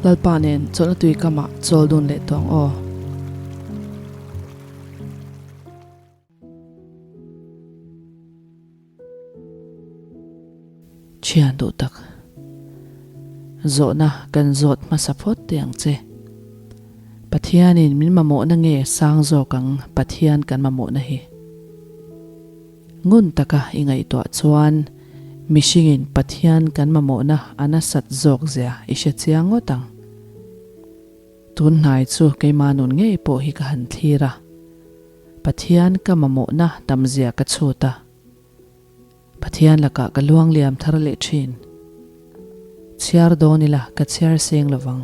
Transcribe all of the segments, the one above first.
Lalpa nen chawlhna tui kamah chawl dun leh tawh ang aw. Thian duh tak. Zawhna kan zawt hmasa phawt teh ang che. Pathianin min mamawhna nge sang zawk ang Pathian kan mamawhna hi? Ngun taka i ngaihtuah chuan mihringin Pathian kan mamawhna a nasat zawk zia i hre chiang ngawt ang. Tun hnai chu keimah nun ngei pawh hi ka han thlir a. Pathian ka mamawhna tamzia ka chhut a. Pathian lakah ka luang liam thar leh thin. Chhiar dawn ila ka chhiar seng lovang.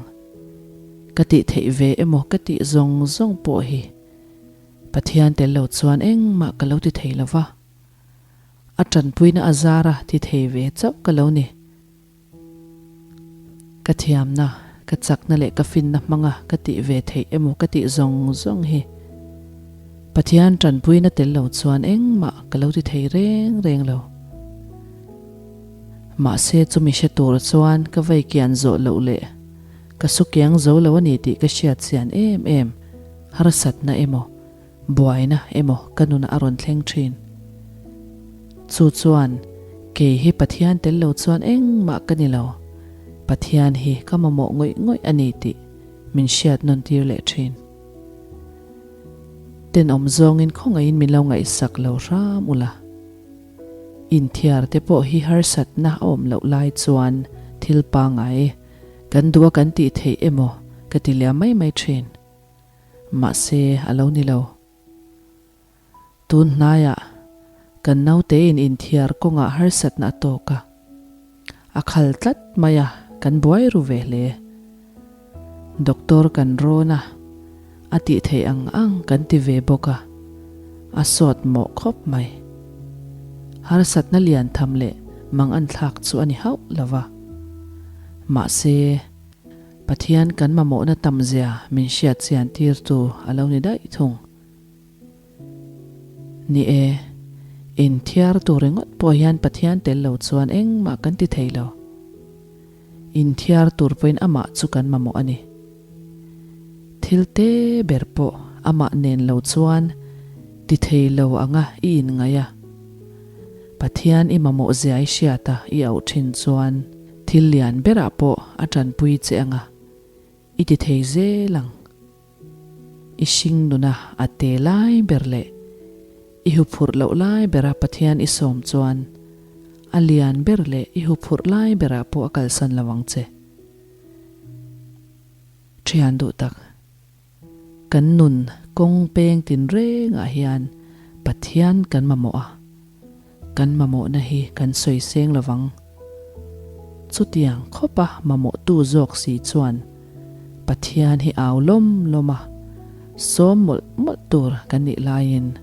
Ka tih theih ve emaw ka tih zawng zawng pawh hi Pathian tel lo chuan engmah ka lo ti thei lova. A tanpuina a zara ti thei ve chauh ka lo ni. Ka thiamna, ka chakna leh ka finna hmanga ka tih ve theih emaw ka tih zawng zawng hi Pathian tanpuina tel lo chuan engmah ka lo ti thei reng reng lo. Mahse chumi hre tur chuan ka vei kian zawh loh leh ka su kiang zo lo a ni tih ka hriat chian em em harsatna emaw Buaina emaw ka nunah a rawn thleng thin. Chu chuan kei hi Pathian tel lo chuan engmah ka ni lo, Pathian hi ka mamawh ngawih ngawih a ni tih min hriat nawn tir leh thin. Tenawm zawngin khawngaihin min lo ngaihsak lo hram ula. Inthiar te pawh hi harsatna a awm loh lai chuan thil pangai kan duh a kan tih theih emaw ka ti liam mai mai thin. Mahse, a lo ni lo. Tun hnaiah kan nautein inthiar kawngah harsatna a tawk a. A khal tlat mai a, kan buai ru ve hle. Doctor kan rawn a, a tih theih ang ang kan ti ve bawk a, a sawt mawh khawp mai. Harsatna lian tham leh manganthlak chu a ni hauh lo va. Mahse. Pathian kan mamawhna tamzia min hriat chian tirtu a lo ni daih thung. Ni e, inthiar tur ringawt pawh hian Pathian tel lo chuan engmah kan ti thei lo. Inthiar tur pawhin amah chu kan mamawh a ni. Thil te ber pawh amah nen lo chuan ti thei lo anga i inngaih a. Pathian i mamawh zia i hriat a i auh thin chuan Thil lian berah pawh a tanpui che anga i ti thei zel ang. I hring nuna a te lai ber leh i huphurh loh lai bera Pathian i sawm chuan a lian ber leh i huphurh lai berah pawh a kalsan lo ang che. Thian duh tak, kan nun kawng peng tinrengah hian Pathian kan mamawh a. Kan mamawhna hi kan sawi seng lovang. Chutiang khawpa mamawhtu zawk si chuan Pathian hi au lawm lawm a, sawm mawlh mawlh tur kan nih laiin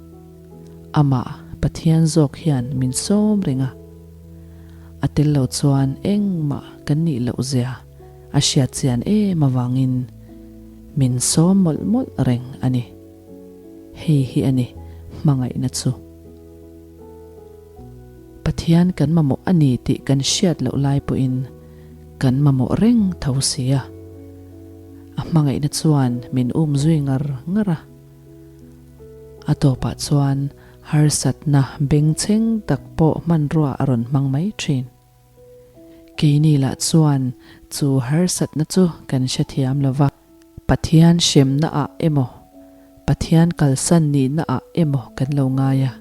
Amah Pathian zawk hian min sawm reng a. A tel lo chuan engmah kan nih loh zia a hriat chian em avangin min sawm mawlh mawlh reng a ni. Hei hi a ni hmangaihna chu. Pathian kan mamawh a ni tih kan hriat loh lai pawhin kan mamawh reng tho si a. A hmangaihna chuan min um zui ngar ngar a. A tawpah chuan harsatna bengchheng tak pawh hmanrua a rawn hmang mai thin. Keini lah chuan chu harsatna chu kan hrethiam lo va. Pathian hremna ah emaw, Pathian kalsan nihna ah emaw kan lo ngai a.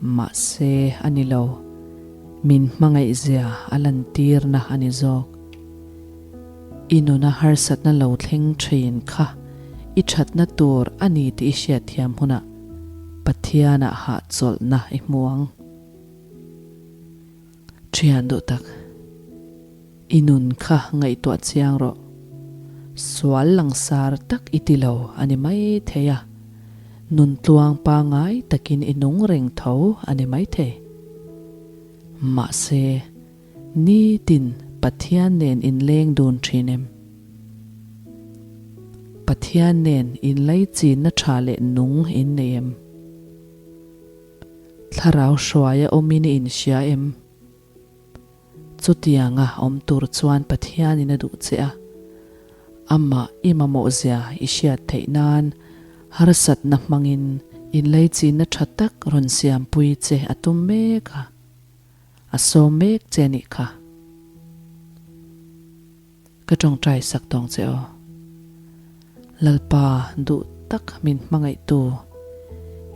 Mahse, a ni lo. Min hmangaihzia a lantirna a ni zawk. I nuna harsatna lo thleng thin kha i thatna tur a ni tih i hriatthiam hunah Pathianah hahchawlhna i hmu ang. Thian duh tak. I nun kha ngaihtuah chiang rawh. Sual langsar tak i ti lo a ni mai thei a, nun tluang pangai takin i nung reng tho a ni mai thei. Mahse, nitin Pathian nen inleng dun thin em? Pathian nen inlaichinna tha leh nung in nei em? Thlarau hruaia awmin i inhria em? Chutianga awm tur chuan Pathianin a duh che a. Amah i mamawh zia i hriat theih nan harsatna hmangin inleichinna tha tak rawn siampui che a tum mek a, a sawm mek che nih kha. Ka tawngtai sak tawng che aw. Lalpa duh tak min hmangaihtu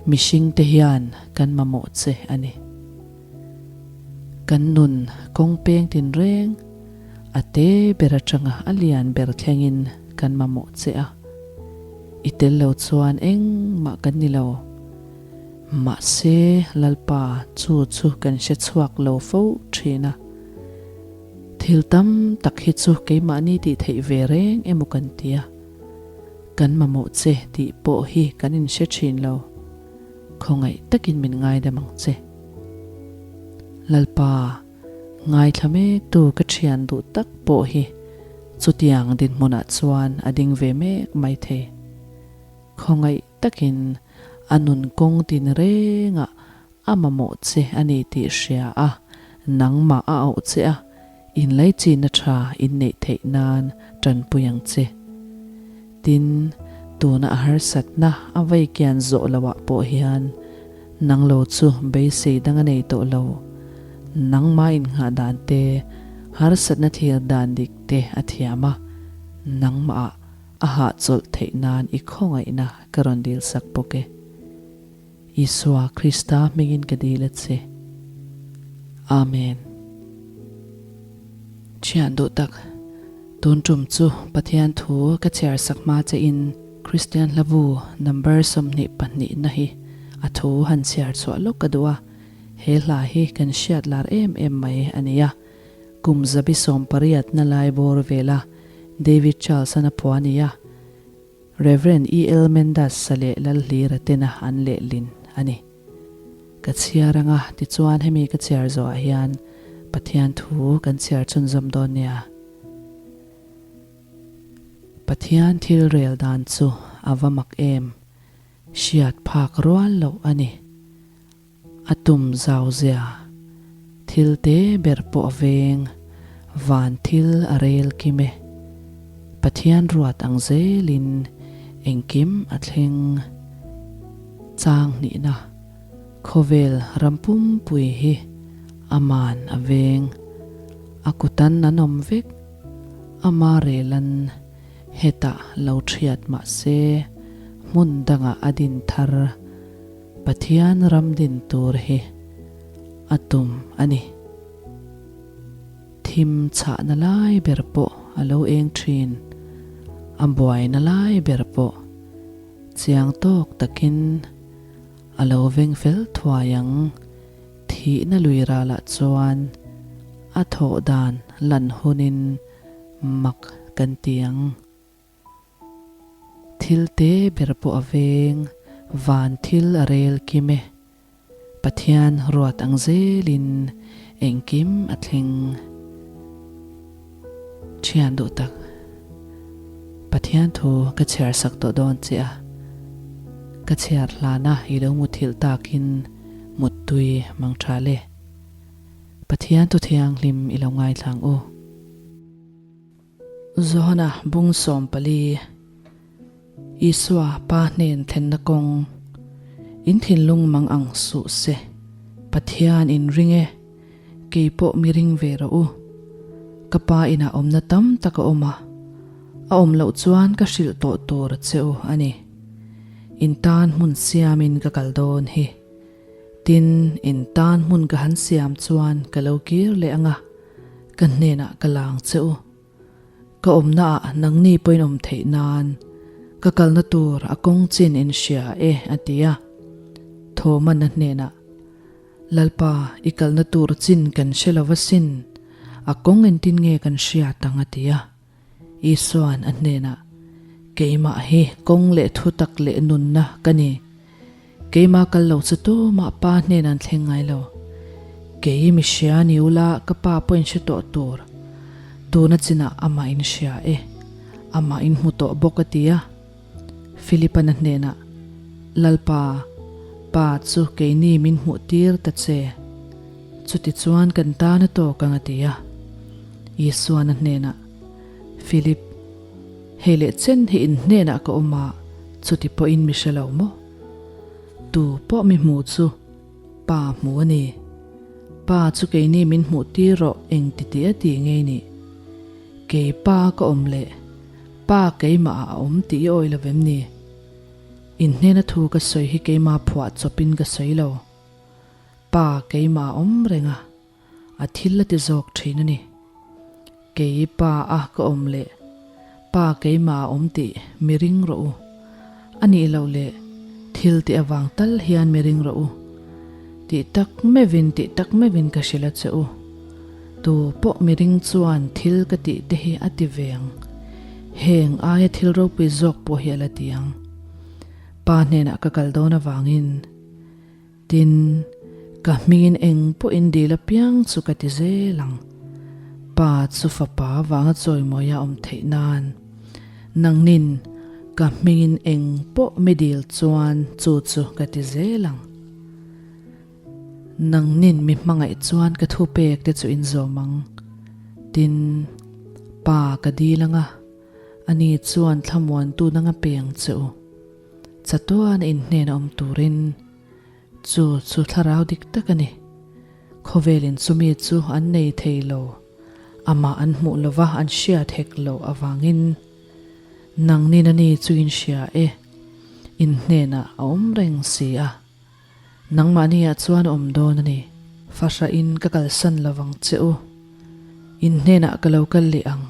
mihring te hian kan mamawh che a ni. Kan nun kawng peng tinreng a te ber atanga a lian ber thlengin kan mamawh che a. I tel lo chuan engmah kan ni lo. Mahse Lalpa chu chu kan hre chhuak lo fo thin a. Thil tam tak hi chu keimahni tih theih ve reng emaw kan ti a, kan mamawh che tih pawh hi kan inhre thin lo. Khawngaih takin min ngaidam ang che. Lalpa, ngaithla mektu ka thian duh tak pawh hi chutiang dinhmunah chuan a ding ve mek mai thei. Khawngaih takin a nun kawng tin rengah A mamawh che a ni tih hria a, nangmah a auh che a, inlaichinna tha inneih theih nan tanpui ang che. Tin, tuna a harsatna a vei kian zawh loah pawh hian nang lo chu beisei dang a nei tawh lo. Nangmah innghah dan te, harsatna thlir dan dik te a thiam a, nangmah a hahchawlh theih nan i khawngaihna ka rawn dilsak bawk e. Isua Krista hmingin ka dil a che. Amen. Thian duh tak, tun tum chu Pathian thu ka chhiar sak hma che in Kristian hlabu number 22 na hi a thu han chhiar chhuah lawk ka duh a, he hla hi kan hriat lar em em mai a nia. Kum zabi 18 na lai bawr vela David Charles-an a phuah a nia. Rev. E. L. Mendas-a leh Lalhlira tena an lehlin a ni. Ka chhiar anga tichuan hemi ka chhiar zawhah hian Pathian thu kan chhiar chhunzawm dawn nia. Pathian thil rel dan chu a va mak em, hriat phak rual loh a ni. A tum zau zia, thil te ber pawh a veng, van thil a rel kim e. Pathian ruat ang zelin engkim a thleng. Chang hnihna, khawvel ram pumpui hi aman a veng, a kutan an awm vek, ama relan hetah lo thiat mahse hmun dangah a din thar. Pathian ram din tur hi a tum a ni. Thim chhahna lai ber pawh a lo eng thin, a buaina lai ber pawh chiang tawk takin a lo veng fel thuai ang. Thihna lui ralah chuan a thawh dan lan hunin mak kan ti ang. Thil te ber pawh a veng, van thil a rel kim e. Pathian ruat ang zelin engkim a thleng. Thian duh tak, Pathian thu ka chhiar sak tawh dawn che a, ka chhiar hlana i lo muthilh takin muttui mang tha le. Pathian thu thianghlim i lo ngaithlang u. Johana bung 14, Isua Pa hnen thlenna kawng, In thinlung mang ang suh se, Pathian in ring e, kei pawh mi ring ve rawh u. Ka Pa inah awmna tam tak a awm a, a awm loh chuan ka hrilh tawh tur che u a ni. In tan hmun siamin ka kal dawn hi. Tin, in tan hmun ka han siam chuan ka lo kir leh ang a. Ka hnenah ka lang che u. Ka awmna ah nangni pawhin awm theih nan ka kalna tur a kawng chin in hria e a ti a. Thawmana hnenah, Lalpa i kalna tur chin kan hre lo va sin, a kawng engtin nge kan hriat ang a ti a. Isua'n a hnenah, Keimah hi kawng leh thutak leh nunna ka ni. Keimah kal lo chu tumah Pa hnenah an thleng ngai lo. Kei mi hria ni ula ka Pa pawh in hre tawh tur. Tuna chinah amah in hria e. Amah in hmu tawh bawk a ti a. Philipa'n a hnenah, Lalpa, Pa chu keini min hmuh tir ta che. Chutichuan kan tan a tawk ang a ti a. Isua'n a hnenah, Philip, Hei leh chen hi in hnenah ka awm a, chuti pawhin mi hre lo maw? Tu pawh mi hmu chu Pa hmu a ni. Pa chu keini min hmuh tir rawh eng ti tih a ti ngei nih. Kei Pa ka awm leh Pa keimah ah a awm tih i awi lo vem ni? In hnena thu ka sawi hi keimah phuah chawpin ka sawi lo. Pa keimah a awm reng a, a thil a ti zawk thin a ni. Kei Pa a ka awm leh Pa keimah a awm tih mi ring rawh u. A nih loh leh thil tih avang tal hian mi ring rawh u. Tih tak meuhin tih tak meuhin ka hrilh a che u. Tu pawh mi ring chuan thil ka tih te hi a ti ve ang. Heng aia thil ropui zawk pawh hi a la ti ang. Pa hnenah ka kal dawn avangin. Tin, ka hmingin eng pawhin dil apiang chu ka ti zel ang. Pa chu fapa avanga chawimawia awm theih nan. Nangnin ka hmingin eng pawh mi dil chuan chu chu ka ti zel ang. Nangnin mi hmangaih chuan ka thupek te chu in zawm ang. Tin, Pa ka dil anga, ani chuan thlamuantu nanga pe ang che u. Chatuan in hnena awm turin chu chu thlarau dik tak a ni. Khawvelin chumi chu an nei thei lo, amah an hmuh lova an hriat hek loh avangin nangnin a ni chu in hria e, in hnenah a awm reng si a. Nangmahni ah chuan a awm dawn a ni. Fahra in ka kalsan lo vang che u. In hnenah ka lo kal leh ang.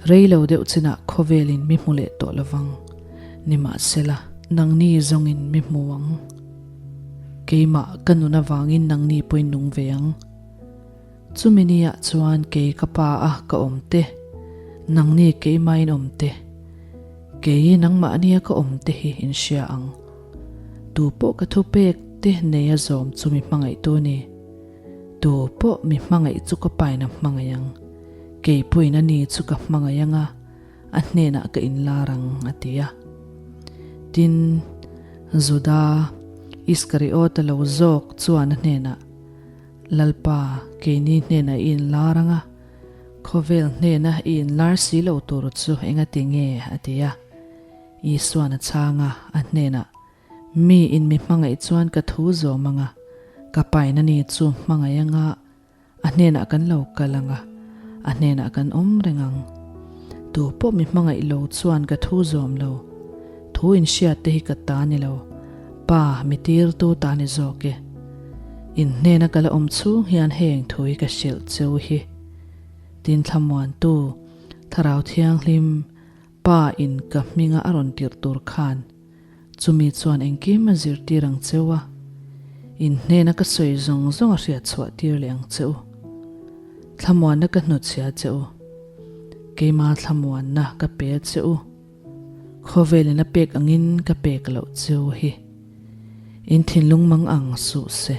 Rei lo deuh chinah khawvel in mi hmu leh tawh lo vang. Nimahsela, nangni zawng in mi hmu ang. Keimah ka nun avangin nangni pawhin nung ve ang. Chumi ni ah chuan kei ka pa a ka awm te, nangni keimah in awm te, kei nangmahni a ka awm te hi in hria ang. Tu pawh ka thupek te nei a zawm chu mi hmangaihtu a ni. Tu pawh mi hmangaih chu ka pain a hmangaih ang. Kei pawhin a ni chu ka hmangaih ang a, a hnenah ka inlar ang, a ti a. Tin, Juda Iskariota lo zawk chuan a hnenah, Lalpa, keini hnenah i inlar ang a, khawvel hnena i inlar si lo tur chu engati nge? a ti a. Isuan a chhang a, a hnenah, Mi in mi hmangaih chuan ka thu zawm ang a, ka pain a ni chu hmangaih ang a, a hnenah kan lo kal ang a, a hnenah kan awm reng ang. Tu pawh mi hmangaih lo chuan ka thu zawm lo. Thu inhriat te hi ka ta ni lo, Pa mi tirtu ta ni zawk e. In hnena ka la awm chhung hian heng thu hi ka hrilh cheu hi. Tin thlamuantu, Thlarau Thianghlim, Pa in ka hminga a rawn tirh tur khan chumi chuan engkim a zirtir ang cheu a, in hnena ka sawi zawng zawng a hriat chhuah tir leh ang che u. Thlamuanna ka hnutchhia che u. Keima thlamuanna ka pe a che u. Khawvelin a pek angin ka pek loh che u hi. In thinlung mang ang suh se.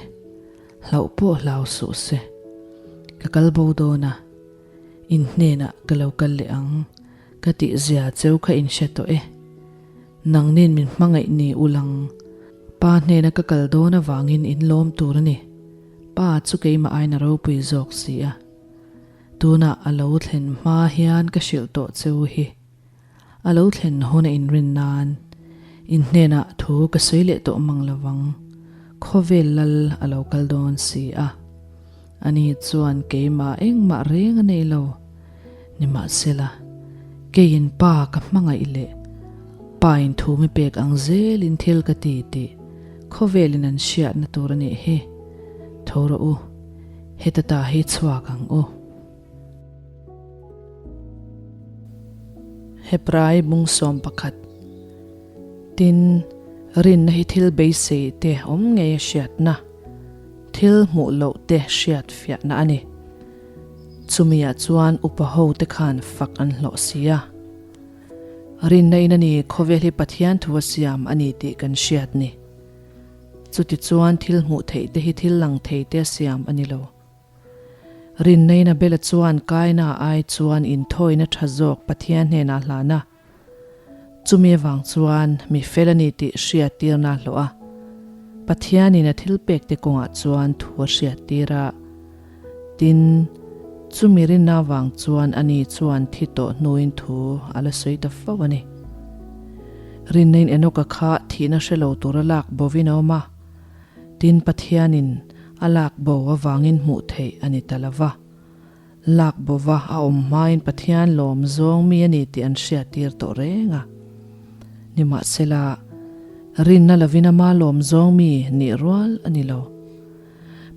Hlauh pawh hlau suh se. Ka kal bo dawn a. In hnenah ka lo kal leh ang, ka tih zia cheu kha in hre tawh e. Nangnin min hmangaih ni u lang, Pa hnena ka kal dawn avangin in lawm tur a ni. Pa chu keimah aiin a ropui zawk si a. Tunah a lo thlen hma hian ka hrilh tawh cheu hi. A lo thlen hun a inrin nan in hnenah thu ka sawi leh tawh mang lo vang, khawvel lal a lo kal dawn si a. Ani chuan keimah engmah reng a nei lo. Nimahsela, keiin Pa ka hmangaih leh Pa in thu mi pek ang zelin thil ka ti tih khawvelin an hriatna tur a nih hi. Tho rawh u, heta ta hi chhuak ang u. Hebrai bung 11 Tin, rinna hi thil beisei te awm ngei a hriatna, thil hmuh loh te hriat fiahna a ni. Chumiah chuan upa ho te khan fak an hlawh si a. Rinna in a ni khawvel hi Pathian thu a siam a ni tih kan hriat ni. Chutichuan thil hmuh theih te hi thil lang thei te a siam a ni lo. Rinnain Abela chuan Kaina ai chuan inthawina tha zawk Pathian hnenah hlan a. Chumi avang chuan mi fel a ni tih hriattirna a hlawh a. Pathianin a thilpekte kawngah chuan thu a hriattir a. Tin, Chumi rinna vang chuan ani chuan thi tawh hnuin thu a la sawi ta fo a ni. Rinnain Enoka kha thihna hre lo tura lak bovin a awm a, tin Pathianin a lak bo avangin hmuh theih a ni ta lo va. Lak bova a awm hmain Pathian lawm zawng mi a ni tih an hriattir tawh reng a. Nimahsela, rinna lovin ama lawm zawng mi nih rual a ni lo.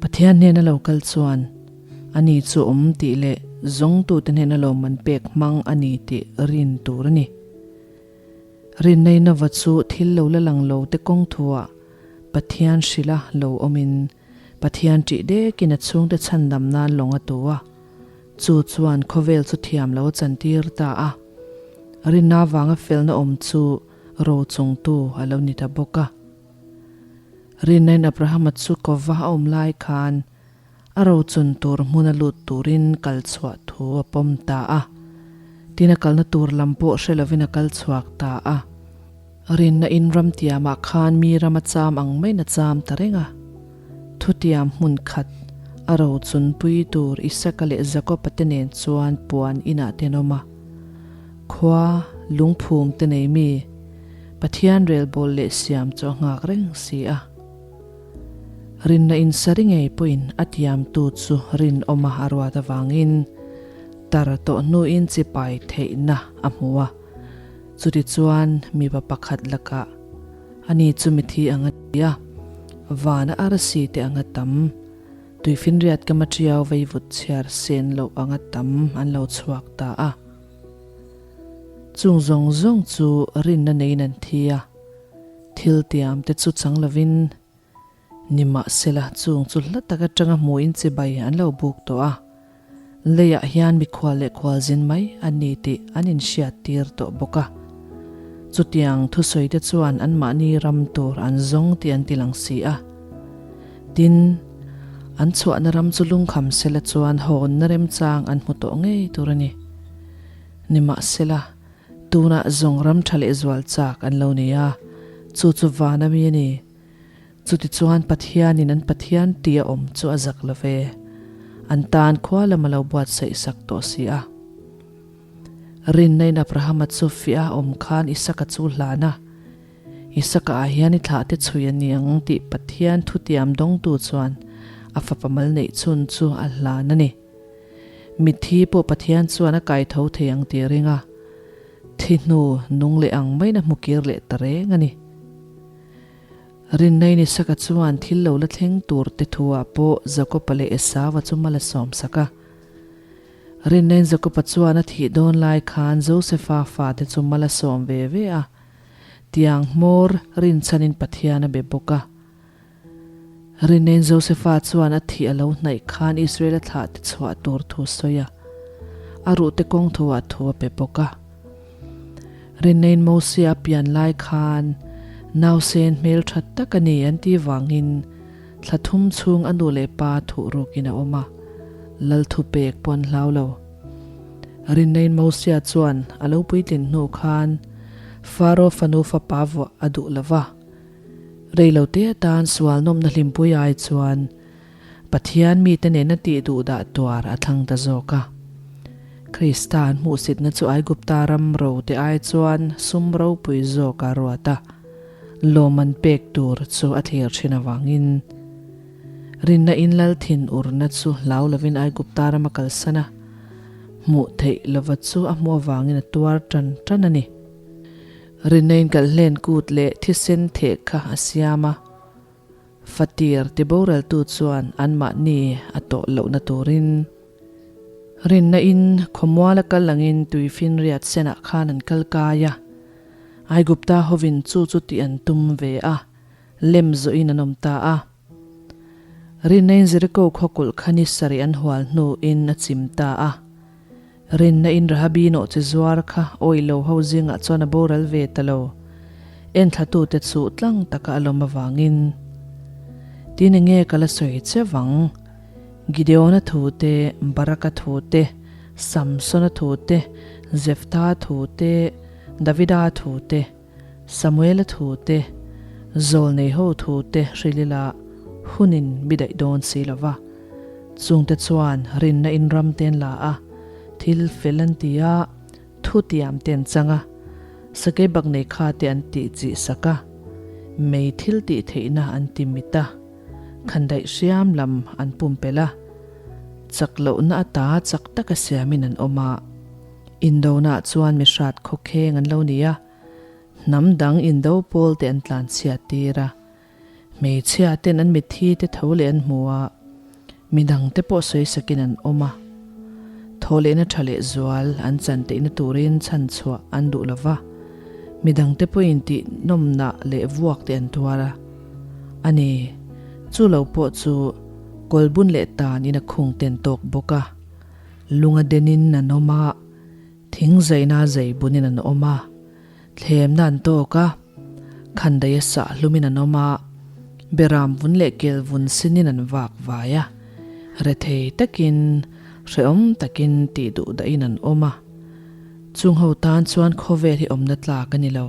Pathian hnena lo kal chuan ani chu awm tih leh zawngtute hnena lawmman pek hmang a ni tih rin tur a ni. Rinnainova chu thil lo la lang lo te kawng thuah Pathian hrilha lo awmin Pathian ṭih dekin a chhungte chhandam nan lawng a tu a, chu chuan khawvel chu thiam lo a chantir ta a. Rinna vanga felna awm chu ro chungtu a lo ni ta bawk a. Rinnain Abrahama chu kawva a awm lai khan a rochun tur hmuna lut turin kal chhuah thu a pawm ta a. Tin a kalna tur lam pawh hre lovin a kal chhuak ta a. Rinna in ram tiamah khan mi ram a cham ang maiin a cham ta reng a. Thutiam hmun khat a rochun pui tur Isaka leh Jakoba te nen chuan puan inah te an awm a. Khua lungphum te nei mi Pathian relbawl leh siam chu a nghak reng si a. Rinna insari ngei pawhin a tiamtu chu rinawma a ruat avangin tar tawh hnuin chipai theihna a hmu a. Chutichuan mipa pakhat lakah ani chu mithi ang a ti a, vana arsi te anga tam, tuifinriat kama tiau veivut chhiar sen loh anga tam an lo chhuak ta a. Chung zawng zawng chu rinna neiin an thi a. Thil tiam te chu chang lovin nimahsela chung chu hla tak atanga hmuhin chibai an lo buk tawh a, leiah hian mikhual leh khualzin mai an ni tih an inhriat tir tawh bawk a. Chutiang thusawi te chuan anmahni ram tur an zawng tih an ti lang si a. Tin, an chhuahna ram chu lungkham sela chuan hawnna remchang an hmu tawh ngei tur a ni. Nimahsela, Tunah zawng ram tha leh zual chak an lo nei a, chu chu van a mi a ni. Chutichuan Pathianin an Pathian tih a awm chu a zak lo ve. An tan khua lam a lo buatsaih sak tawh si a. Rinna in Abrahama chu fiah a awm khan Isaka chu hlan a, Isaka ah hian i thlah te chhui a ni ang tih Pathian thutiam dawngtu chuan a fapa mal neih chhun chu a hlan a ni. Mitthi pawh Pathian chuan a kai tho thei ang tih a ring a, thi hnu nung leh ang maiin a hmu kir leh ta reng a ni. Rinnai Nisaka chuan thil lo la thleng tur te thuah pawh Jakopa leh Esauva chu mal a sawmsak a. Rinnaiin Jakopa chuan a thih dawn lai khan Josefa fate chu mal a sawm ve ve a, tiang hmawr rinchhanin Pathian a be bawk a. Rinnein Josefa chuan a thih a lo hnaih khan Israel-a thlah te chhuah tur thu sawi a, a ruhte kawng thuah thu a pe bawk a. Rinnein Mosia a pian lai khan nausen hmel tha tak a ni an tih vangin thla thum chhung a nu leh pa thuh rukin a awm a, lal thu pek pawh an hlau lo. Rinnein Mosia chuan a lo puitlin hnu khan Faro fanu fapa vuah a duh lo va. Reilote atan sual nawmna hlimpui ai chuan Pathian mite nena tih duh dah tuar a thlang ta zawk a. Krista an hmuhsitna chu Aigupta ram rote ai chuan sum ropui zawk a ruat a, lawmman pek tur chu a thlir thin avangin rinna in lal thin urna chu hlau lovin Aigupta ram a kalsan a, hmuh theih lova chu a hmuh avangin a tuar tan tan a ni. Rinna in kalhlen kut leh thisen theh kha a siam a, fatir ti boraltu chuan anmahni a tawh lohna turin rinna in khawmual a kal angin tuifinriat senah khan an kal kai a, Aigupta hovin chu chu tih an tum ve a, lem zawhin an awm ta a. Rinna in Jeriko khawkulh kha ni sarih an hual hnuin a chim ta a. Rinna in Rahabi nawh chi zuar kha awih lo ho zingah chuan a boral ve ta lo. Enthlatute chu tlang taka a lawm avangin, Tin enge ka la sawi che vang? Gideona thu te, Baraka thu te, Samsona thu te, Jeftha thu te, Davida thu te, Samuela thu te, Zawlnei ho thu te hrilh ila hunin mi daih dawn si lo va. Chungte chuan rinna in ram te an la a, thil fel an ti a, thutiam te an chang a, sakei bak nei kha te an tih chih sak a, mei thil tih theihna an ti mit a, khandaih hriam lam an pumpelh a, chak lohna ata chak taka siamin an awm a. Indona chuan mi hrat khawkheng an lo ni a, hnam dang indo pawl te an tlanchhiat tir a, Hmeichhia ten an mitthi te tho leh an hmu a, midang te pawh sawi sakin an awm a. Thaw lehna tha leh zual an chan teihna turin chhan chhuah an duh lo va, midang te pawhin tih nawmnah leh vuak te an tuar a. A ni, chu lo pawh chu kawlbun leh tan in a khung ten tawk bawk a, lunga denin an awm a, thing zaina zei bunin an awm a. Thlemna an tawk a, khandaih a sah hlumin an awm a, beram vun leh kel vun sinin an vak vai a, rethei takin, hrehawm takin tih duh dahin an awm a. Chung ho tan chuan khawvel hi awmna tlak a ni lo.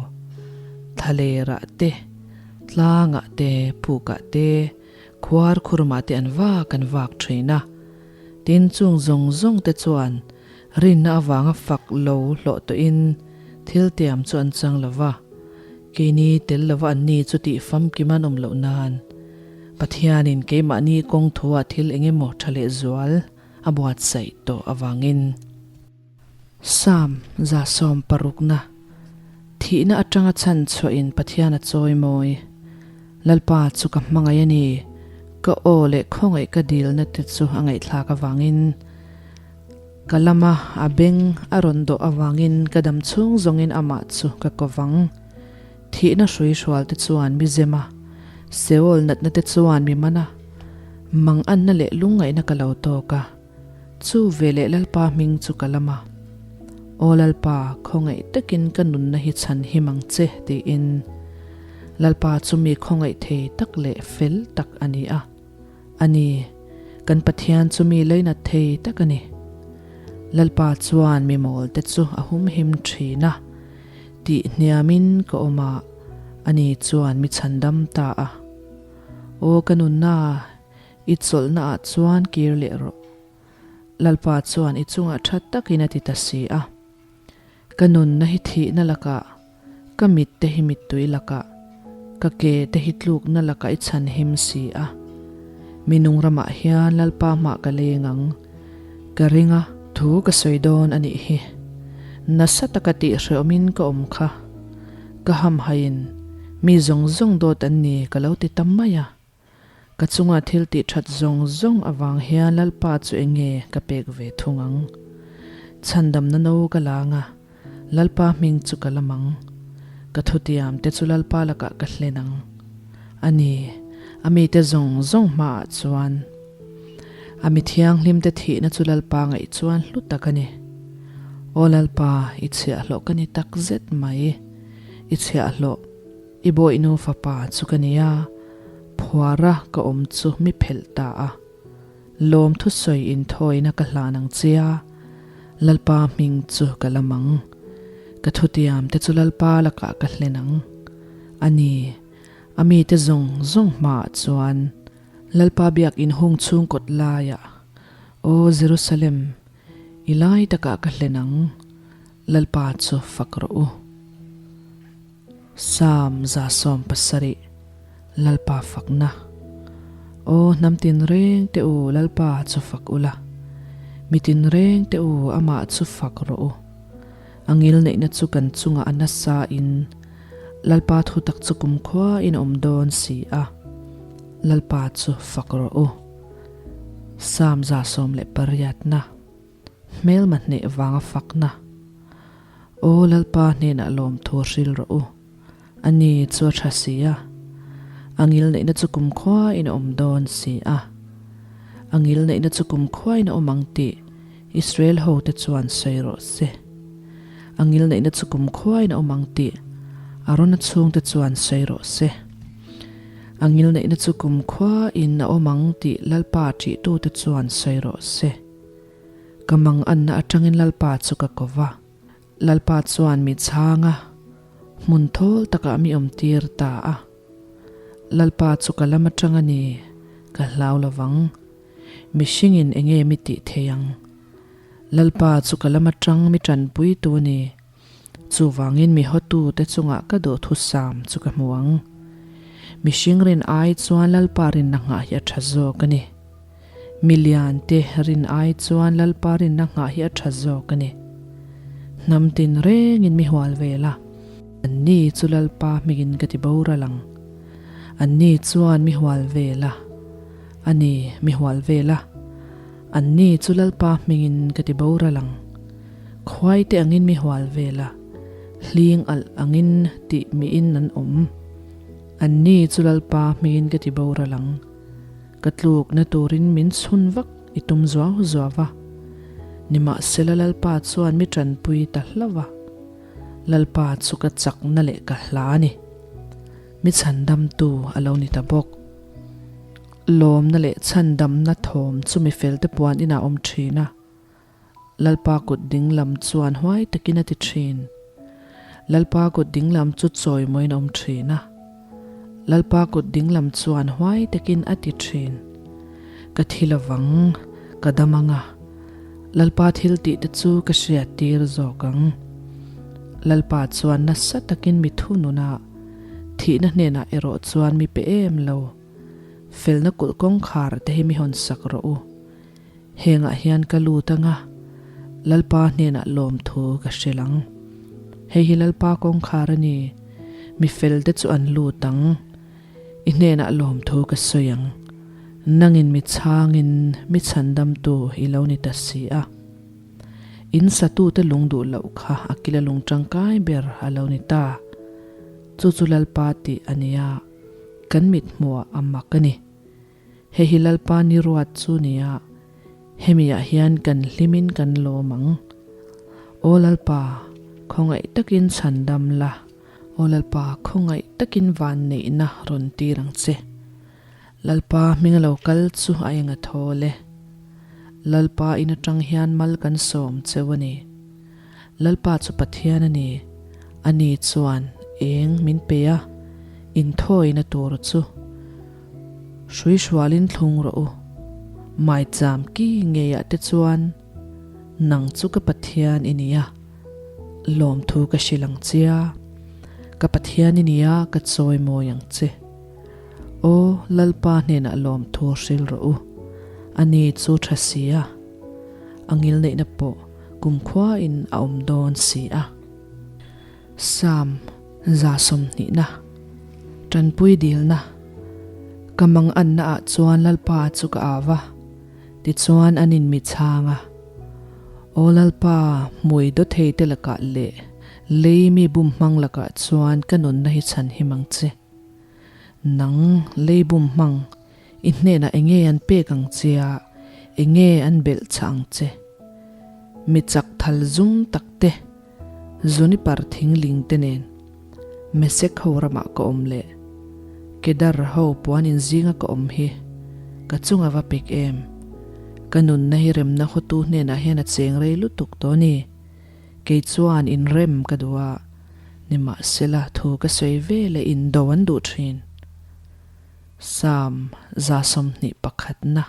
Thlalerah te, tlangah te, pukah te, khuar khurmah te an vak an vak thin a. Tin, chung zawng zawng te chuan Rinna avanga fak lo hlawh tawhin thil tiam chu an chang lo va, keini tel lova anni chu tih famkim an awm loh nan Pathianin keimahni kawng thuah thil eng emaw tha lehzual a buatsaih tawh avangin. Psalm 160, Thihna atanga chhan chhuahin Pathian a chawi mawi. Lalpa chu ka hmangaih a ni, ka aw leh khawngaih ka dilna te chu a ngaihthlak avangin. Ka lama a beng a rawn dawh avangin ka dam chhung zawngin amah chu ka ko vang. Thihna hrui hrual te chuan mi zem a, Seol natna te chuan mi man a, manganna leh lungngaihna ka lo tawk a, chu veleh Lalpa hming chu ka lam a. Aw Lalpa, khawngaih takin ka nunna hi chhan him ang che, tiin Lalpa chu mi khawngaih thei tak leh fel tak a ni a. A ni, kan Pathian chu mi leinat thei tak a ni. Lalpa chuan mi mawlte chu a humhim thin a, tih hniamin ka awm a, ani chuan mi chhandam ta a. Aw ka nunna, i chawlhna ah chuan kir leh rawh. Lalpa chuan i chungah tha takin a ti ta si a. Ka nunna hi thihna lakah, ka mit te hi mittui lakah, ka ke te hi tlukna lakah i chhan him si a. Mi nung ramah hian Lalpa hmah ka leng ang. Ka ring a, thu ka sawi dawn a nih hi. Nasa taka tih hrehawmin ka awm kha. Ka hamhaiin mi zawng zawng dawt an ni ka lo ti ta mai a. Ka chunga thil tih that zawng zawng avang hian Lalpa chu eng nge ka pek ve thung ang? Chhandamna no ka lang a, Lalpa hming chu ka lam ang. Ka thutiam te chu Lalpa lakah ka hlen ang. A ni, a mite zawng zawng hmaah chuan. A mi thianghlim te thihna chu Lalpa ngaih chuan hlu tak a ni. Aw Lalpa, i chhiahhlawh ka ni takzet mai. I chhiahhlawh. I bawihnu fapa chu ka nia, phuara ka awm chu mi phelh ta a. Lawm thusawi inthawina ka hlan ang che a, Lalpa hming chu ka lam ang. Ka thutiam te chu Lalpa lakah ka hlen ang. A ni, a mite zawng zawng hmaah chuan Lalpa biakinn hung chhung kawt laiah, Aw Jerusalem, i lai takah ka hlen ang, Lalpa chu fak rawh u. Psalm 170, Lalpa fakna. Aw hnam tinreng te u Lalpa chu fak ula, mi tinreng te u amah chu fak rawh u. A ngilneihna chu kan chungah a nasa in Lalpa thutak chu kumkhua in a awm dawn si a, Lalpa chu fak rawh u. Psalm 118 na. Hmelma hneh vanga fakna. Aw Lalpa hnenah lawmthu hril rawh u. A ni chu a tha si a. A ngilneihna chu kumkhua in a awm dawn si a. A ngilneihna chu kumkhua in a awm ang tih Israel hote chuan sawi rawh se. A ngilneihna chu kumkhua in a awm ang tih Arona chhungte chuan sawi rawh se. A ngilneihna chu kumkhua in a awm ang tih Lalpa ṭihtute chuan sawi rawh se. Ka manganna atangin Lalpa chu ka ko va. Lalpa chuan mi chhang a, hmun thawl takah mi awm tir ta a. Lalpa chu ka lam atang a ni, ka hlau lovang. Mihringin enge mi tih thei ang? Lalpa chu ka lam atang mi tanpui tu a ni. Chuvangin mi hawtute chungah ka duhthusam chu ka hmu ang. Mihring rin ai chuan Lalpa rinna nghah hi a tha zawk a ni. Mi liante rin ai chuan Lalpa rinna nghah hi a tha zawk a ni. Hnam tin rengin mi hual vel a, anni chu Lalpa hmingin ka ti boral ang. Anni chuan mi hual vel a, a ni, mi hual vel a, anni chu Lalpa hmingin ka ti boral ang. Khuaite angin mi hual vel a, hling alh angin tih miin an awm. Anni chu Lalpa hmingin ka ti boral ang. Ka tlukna turin min chhun vak i tum zuau zuau va. Nimahsela Lalpa chuan mi tanpui ta hlauh va. Lalpa chu ka chakna leh ka hla a ni. Mi chhandamtu a lo ni ta bawk. Lawmna leh chhandamna thawm chu mi felte puan inah a awm thin a. Lalpa kut dinglam chuan huai takin a ti thin. Lalpa kut dinglam chu chawimawiin a awm thin a. Lalpa kut dinglam chuan huai takin a ti thin. Ka thi lovang, ka dam ang a, Lalpa thil tih te chu ka hriat tir zawk ang. Lalpa chuan nasa takin mi thunun a, thihna hnenah erawh chuan mi pe em lo. Felna kulh kawngkhar te hi mi hawn sak rawh u. Hengah hian ka lut anga, Lalpa hnenah lawmthu ka hrilh ang. Hei hi Lalpa kawngkhar a ni, mi felte chu an lut ang. I hnenah lawmthu ka sawi ang. Nangin mi chhangin mi chhandamtu i lo ni ta si a. In satute lung duh loh kha a kila lung tangkai ber a lo ni ta. Chu chu Lalpa tih a nia, kan mithmuah a mak a ni. Hei hi Lalpa ni ruat chu nia, hemiah hian kan hlimin kan lawm ang. Aw Lalpa, khawngaih takin chhandam la. Aw Lalpa, khawngaih takin vanneihna rawn tir ang che. Lalpa hming a lo kal chu a eng a thawl e. Lalpa in atang hian mal kan sawm cheu a ni. Lalpa chu Pathian a ni, ani chuan eng min pe a, inthawina tur chu. Hrui hrualin thlung rawh u. Maicham ki ngeiah te chuan nang chu ka Pathian i ni a, lawmthu ka hrilh ang che a, ka Pathian i ni a, ka chawimawi ang che. Aw, Lalpa hnenah lawmthu hrilh rawh u, ani chu tha si a, a ngilneihna pawh kumkhuain a awm dawn si a. Psalm 120na, Tanpui dilna, Ka manganna ah chuan Lalpa chu ka au va, tichuan an in mi chhang a. Aw Lalpa, hmui dawthei te lakah leh lei mi bum hmang lakah chuan ka nunna hi chhan him ang che. Nang, lei bum hmang, i hnenah enge an pek ang che a, enge an belh chah ang che? Mi chak thal zum tak te. Zunipar thingling te nen Mesek ho ramah ka awm leh Kedar ho puan in zinga ka awm hi ka chunga va pek em? Ka nunna hi remna hotu hnenah hian a cheng rei lutuk tawh ni. Kei chuan inrem ka duh a, nimahsela thu ka sawi ve leh indo an duh thin. Psalm 121na.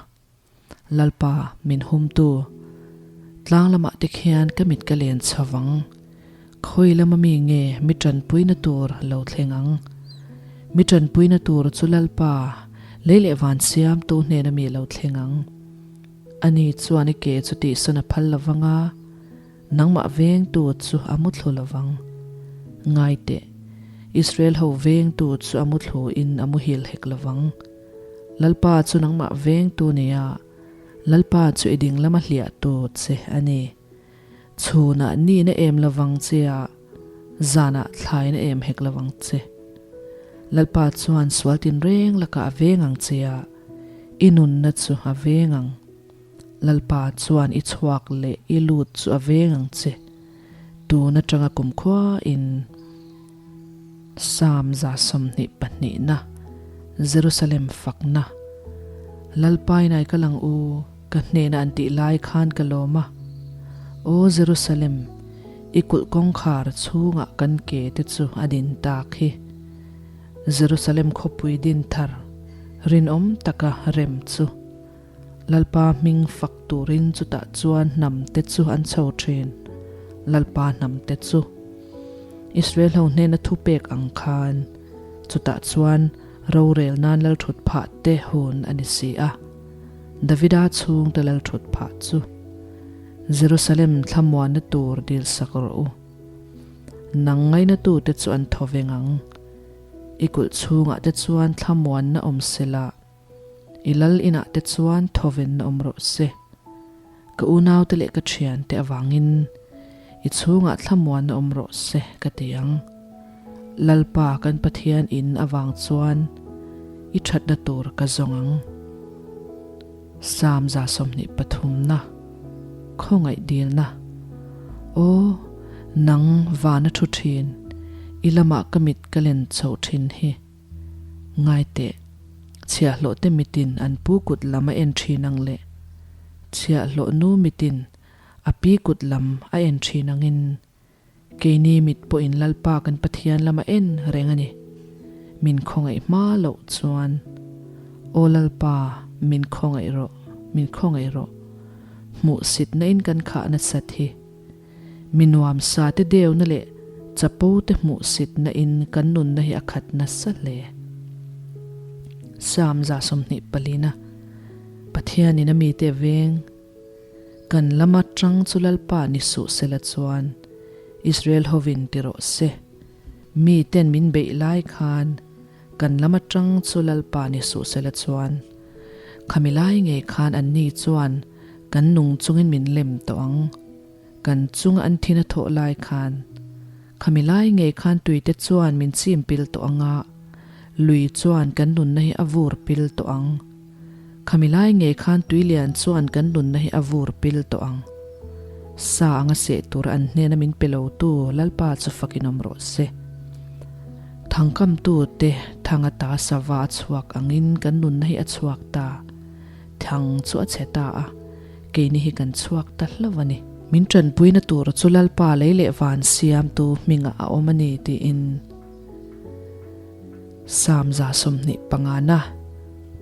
Lalpa, min humtu. Tlang lamah te khian ka mit ka len chho vang. Khawi lama mi nge mi tanpuina tur lo thleng ang? Mi tanpuina tur chu Lalpa, lei leh van siamtu hnena mi lo thleng ang. Ani chuan i ke chu tihsawn a phal lo vang a, nangmah vengtu chu a muthlu lo vang. Ngai teh, Israel ho vengtu chu a muthlu in a muhil hek lo vang. Lalpa chu nangmah vengtu nia, Lalpa chu i ding lama hliahtu che a ni. Chhunah nihna em lovang che a, zanah thlaina em hek lovang che. Lalpa chuan sual tinreng lakah a veng ang che a, i nunna chu a veng ang. Lalpa chuan i chhuak leh i lut chu a veng ang che. Tun atanga kumkhua in. Psalm 122na, Jerusalem fakna. Lalpa in ai kal ang u, ka hnena an tih lai khan ka lawm a. Aw Jerusalem, i kulh kawngkhar chhungah kan ke te chu a din tak hi. Jerusalem khawpui din thar, rinawm taka rem chu. Lalpa hming fak turin chutah chuan hnam te chu an chho thin. Lalpa hnam te chu Israel ho hnena thupek ang khan chutah chuan rorel nan lalthut phah te hun a ni si a. Davida chhungte lalthut phah chu Jerusalem thlamuanna tur dilsak rawh u. Nang ngainatute chu an thaw veng ang. I kulh chhungah te chuan thlamuanna awm sela, i lal inah te chuan thawvenna awm rawh se. Ka unaute leh ka thiante avangin i chhungah thlamuanna awm rawh se ka ti ang. Lalpa kan Pathian in avang chuan i thatna tur ka zawng ang. Psalm 23 na, Khawngaih dilna. Aw, nang vana thu thin, i lamah ka mit ka len chhoh thin hi. Ngai teh, chhiahhlawh te mitin an pu kut lam a en thin ang leh chhiahhlawh nu mitin a pi kut lam a en thin angin Keini mit pawhin Lalpa kan Pathian lama en reng a ni. Min khawngaih hma loh chuan, Aw Lalpa, min khawngaih rawh, min khawngaih rawh. Hmuhsitna in kan khah nasat hi. Mi nuamsa te deuna leh chapo te hmuhsitna in kan nunna hi a khat nasa hle. Psalm 24 na, Pathianin a mite a veng. Kan lama tang chu Lalpa ni suh sela chuan Israel hovin ti rawh se. Mi ten min beih lai khan kan lama tang chu Lalpa ni suh sela chuan khami lai ngei khan anni chuan kan nung chungin min lem tawh ang. Kan chunga an thin a thawh lai khan khami lai ngei khan tuite chuan min chim pil tawh ang a, lui chuan kan nunna hi a vur pil tawh ang. Khami lai ngei khan tuilian chuan kan nunna hi a vur pil tawh ang. Sa anga seh tura an hnena min pe lotu Lalpa chu fakin awm rawh se. Thangkamtu te thang ata sava a chhuak angin kan nunna hi a chhuak ta. Thang chu a chhe ta a, keini hi kan chhuak ta hlauh a ni. Min tanpuina tur chu Lalpa lei leh van siamtu hmingah a awm a ni tiin. Psalm 25 na,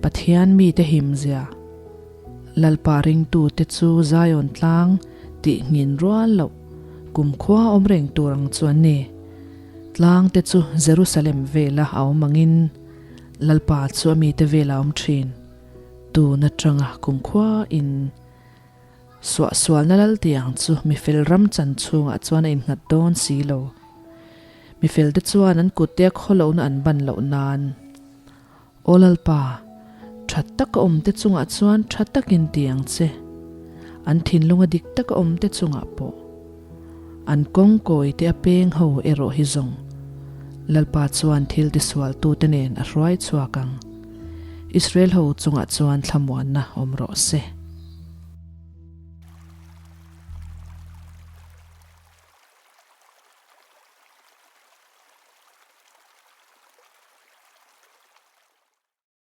Pathian mite himzia, Lalpa ringtute chu Zion tlang tih nghin rual loh kumkhua awm reng tur ang chu an ni. Tlangte chu Jerusalem vela a awm angin Lalpa chu a mite vela awm thin. Tun atanga kumkhua in Suahsualna lal tiang chu mifel ram chan chhungah chuan a innghat dawn si lo. Mifelte chuan an kutte a khawlohna an ban loh nan. Aw Lalpa, tha taka awmte chungah chuan tha takin ti ang che. An thinlunga dik taka awmte chungah pawh. An kawng kawite a peng ho erawh hi zawng. Lalpa chuan thil tisualtute nen a hruai chhuak ang. Israel ho chungah chuan thlamuanna awm rawh se.